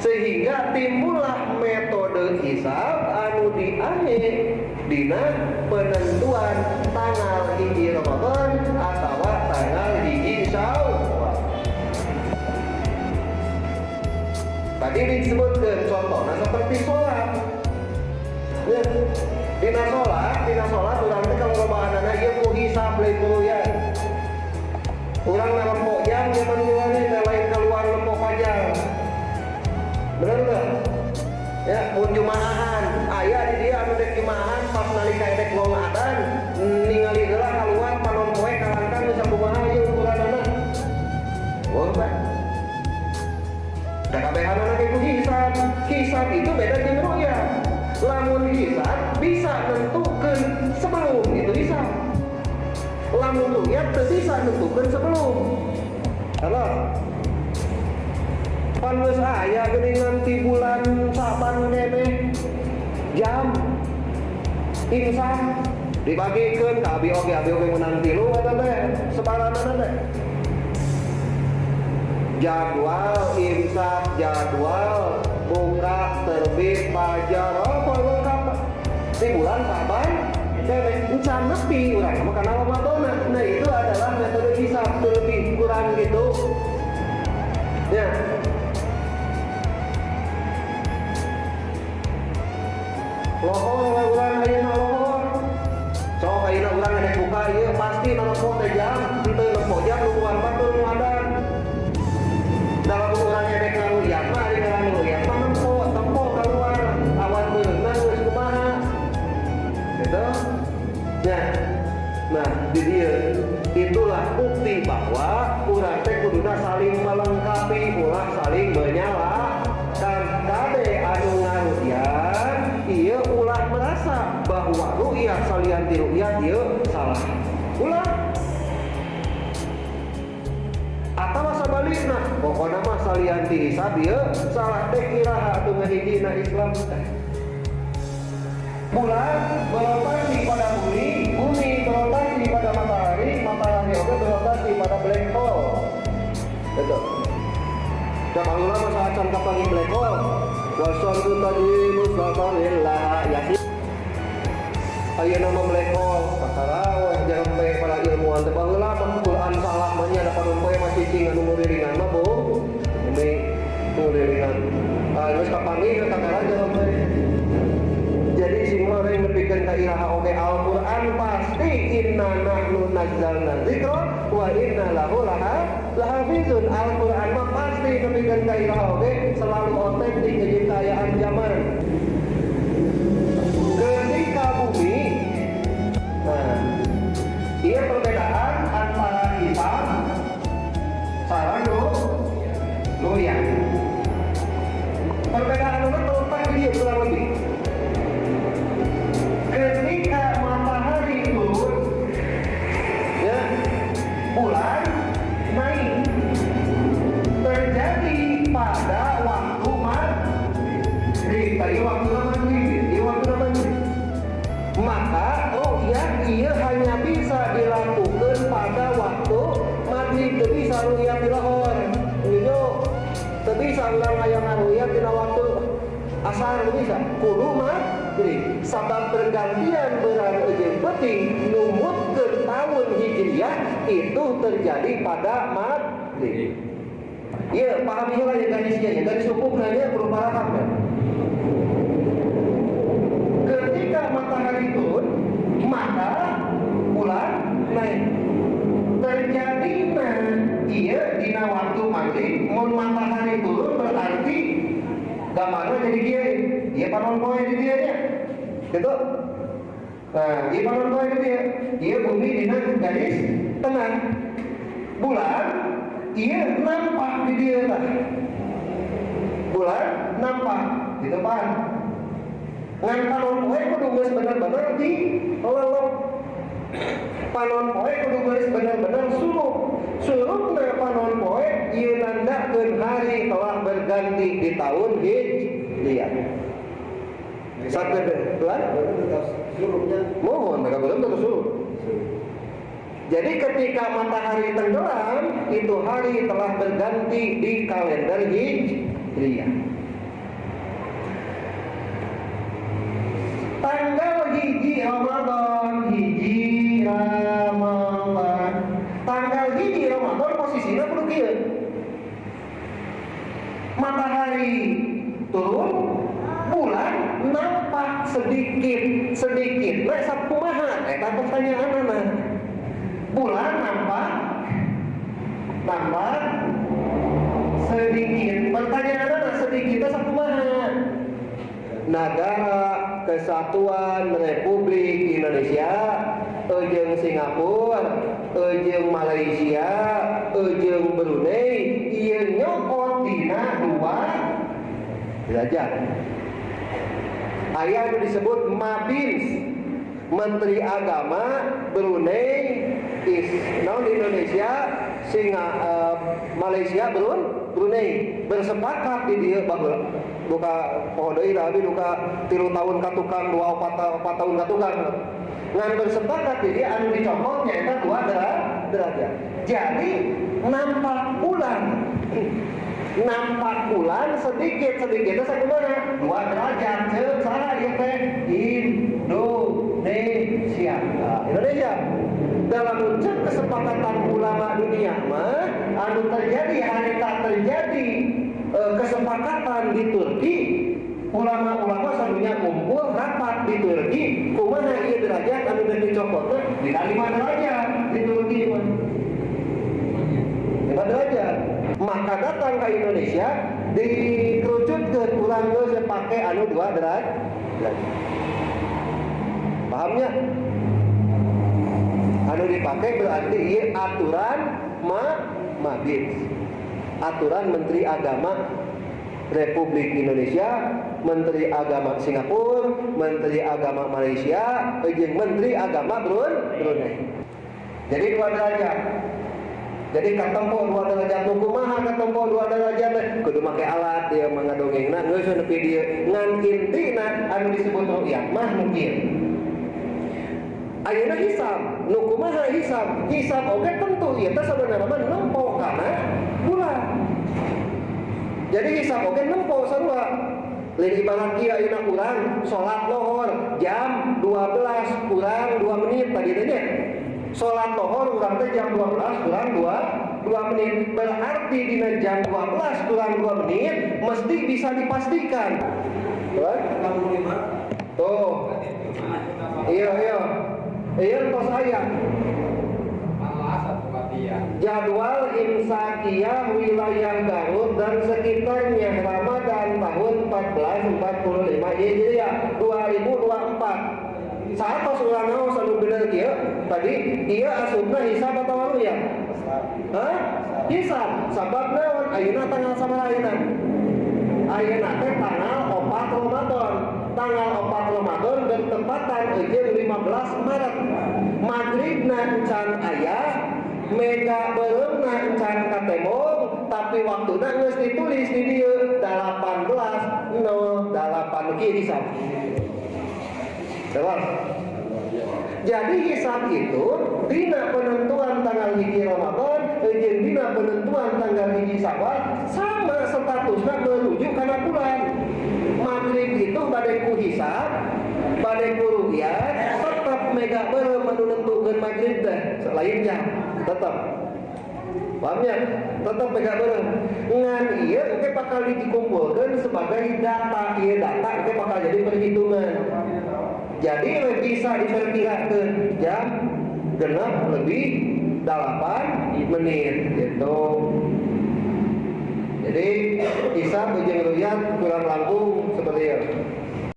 Sehingga timbullah metode hisab anu diangge dina penentuan tanggal 1 Ramadan atau tanggal 1 Syawal. Tadi disebutkan contohnya seperti sholat. Ya, dina sholat urang teh kalau lobaanana ieu ku hisab lain ku ru'yat. Urang nempo jam zaman kiwari teh lain keluar nempo fajar. Bener teu? Ya, mun jumaahan, aya di dia anu dek jumaahan pas nalika edek ngong adan ningali heula keluar panon poe kalangkang geus sakumaha ieu ukuranana. Wah, Pak. Da kabehanana ge ku hisab. Hisab itu beda jeung ru'yat. Lamun hisab bisa nentukeun sebelum itu hisab. Lamun ru'yat teu bisa nentukeun sebelum. Halo. Pan geus aya geuningan ti bulan Saban keneh jam imsak dibagikeun ka abi oge menang 3 eta teh sebaranana teh. Jadwal imsak, jadwal buka terbit fajar, oh lengkap di bulan Saban keneh encan nepi urang mah kana Ramadan. Nah, itu adalah metode hisab lebih kurang gitu. Ya. Lohor we urang ayeuna lohor. Sok ayeuna urang edek buka ieu pasti nempo teh jam, henteu nempo jam nungguan batur nu adan. Dalam urang edek ngaruyat mah ari ngaruyat mah nempo, tempo keluar awan beureumna geus kumaha. Gitu. Ya. Nah, di dieu itulah bukti bahwa urang teh kuduna saling melengkapi, ulah saling menyalahkan. Kade anu ngaruyan ieu ulah merasa bahwa ru'yah salian ti ru'yah ieu salah. Ulah. Atawa sabalikna, pokona mah salian ti hisab ieu salah teh iraha atuh ngahijina Islam teh. Bulan berotasi pada bumi, bumi berotasi pada matahari, matahari oge berotasi pada black hole. Gitu. Da baheula mah saacan kapanggih black hole. Wasyamsu tajri mustaqarrin laha yasin. Ayeuna mah black hole, kakara we jarempe para ilmuwan teh baheula mah Quran salah mah nya da panon poe mah cicing anu ngurilingan mah bu. Bumi ngurilingan. Ah geus kapanggih kakara jarempe. Jadi sing orang nepikeun ka iraha oge Al-Qur'an pasti inna nahnu nazzalna dzikra wa inna lahu lahafizun. Al-Qur'an mah pasti nepikeun ka iraha oge selalu otentik jeung kaayaan zaman. Ketika bumi, nah, iya perbedaan antara hisab sareng ru'yah. Perbedaan itu terletak di dia kurang lebih. Ketika matahari turun, ya, bulan naik. Terjadi pada waktu maghrib. Tadi waktu maghrib, ini waktu maghrib. Maka ru'yah iya hanya bisa dilakukan pada waktu maghrib. Teu bisa ru'yah di lohor. Gitu. Teu bisa urang hayang ru'yah dina waktu asar teu bisa. Kudu maghrib. Sabab pergantian beurang jeung peuting numutkeun tahun Hijriah itu terjadi pada maghrib. Iya, pahami heula ya garisnya ya. Garis hukum hanya perlu paham ya. Ketika matahari turun, maka bulan naik. Terjadi nah, iya dina waktu maghrib, mun matahari turun berarti gambarnya jadi kieu. Ieu panon poe di dieu nya. Gitu. Nah, ieu panon poe di dieu. Ieu bumi dina garis tengah. Bulan ieu nampak di dieu tah. Bulan nampak di depan. Ngan panon poe kudu geus bener-bener di lelep. Panon poe kudu geus bener-bener surup. Surupna panon poe ieu nandakeun hari telah berganti di tahun Hijriah. Satu bulan? Tetap surupnya. Mohon, mereka belum tetap surup. Jadi ketika matahari tenggelam, itu hari telah berganti di kalender Hijriah. Ramadan, 1 Ramadan, tanggal 1 Ramadan posisinya kudu kieu, matahari turun, bulan nampak sedikit sedikit. Nah, sakumaha eta pertanyaanana? Bulan nampak nampak sedikit, pertanyaanana sedikit sakumaha? Negara Kesatuan Republik Indonesia jeung Singapura jeung Malaysia jeung Brunei ieu nyokot dina 2 derajat. Aya anu disebut MABIMS, Menteri Agama Brunei is non Indonesia, Singa, Malaysia, Brunei bersepakat di dieu baheula. Duka poho deui da abi, duka 3 tahun ka tukang, dua opat, 4 tahun ka tukang, ngan bersepakat di dieu anu dicokot nyaeta 2 derajat. Jadi nampak bulan sedikit sedikit itu sakumaha? 2 derajat. Ceuk saha ieu teh? Indonesia. Nah, Indonesia dalam ucap kesepakatan ulama dunia mah anu terjadi harita terjadi kesepakatan di Turki. Ulama-ulama sadunya kumpul rapat di Turki, kumaha ieu derajat anu geus dicokot teh? Dina 5 derajat di Turki mah, 5 derajat. Maka datang ke Indonesia dikerucutkeun, urang geus pake anu 2 derajat. Pahamnya? Anu dipakai berarti ieu aturan MABIMS, aturan Menteri Agama Republik Indonesia, Menteri Agama Singapura, Menteri Agama Malaysia, jeung Menteri Agama Brunei. Jadi 2 derajat. Jadi katempo 2 derajat nu kumaha? Katempo 2 derajat teh kudu make alat dia mangadongengna geus nepi dieu. Ngan intina anu disebut ru'yah mah nu kieu. Ayeuna hisab, nu kumaha hisab? Hisab oge tentu ieu teh sabenerna mah nempo kana bulan. Jadi hisab oge nempo sarua. Lain ibarat kieu, ayeuna urang salat lohor jam 12 kurang 2 menit tadi teh nya. Salat lohor urang teh jam 12 kurang 2 menit. Berarti dina jam 12 kurang 2 menit mesti bisa dipastikan. Tuh. Tuh. Iya. Iya tos aya. Jadwal imsakiyah wilayah Garut dan sekitarnya Ramadan tahun 1445 Hijriah 2024. Saat pas urang ngaos anu bener kieu tadi, ieu asupna hisab atau ru'yah? Hah? Hisab. Sabab naon? Ayeuna tanggal sabaraha ayeuna? Ayeuna teh tanggal 4 Ramadan. Tanggal 4 Ramadan bertepatan jeung 15 Maret. Magribna encan aya, mega beureumna encan katembong, tapi waktuna geus ditulis di dieu 18.08 kieu hisab. Jelas? Jadi hisab itu dina penentuan tanggal 1 Ramadan jeung dina penentuan tanggal 1 Syawal sama statusnya, merujuk kana bulan. Maghrib itu bade ku hisab, bade ku ru'yah, tetap mega beureum anu nentukeun maghrib teh, selain jam, tetap. Pahamnya? Tetap mega beureum. Ngan ieu engke bakal dikumpulkeun sebagai data, ieu data engke bakal jadi perhitungan. Jadi bisa diperkirakan jam genep lebih 8 menit gitu. Jadi hisab jeung ru'yah kurang langkung seperti itu.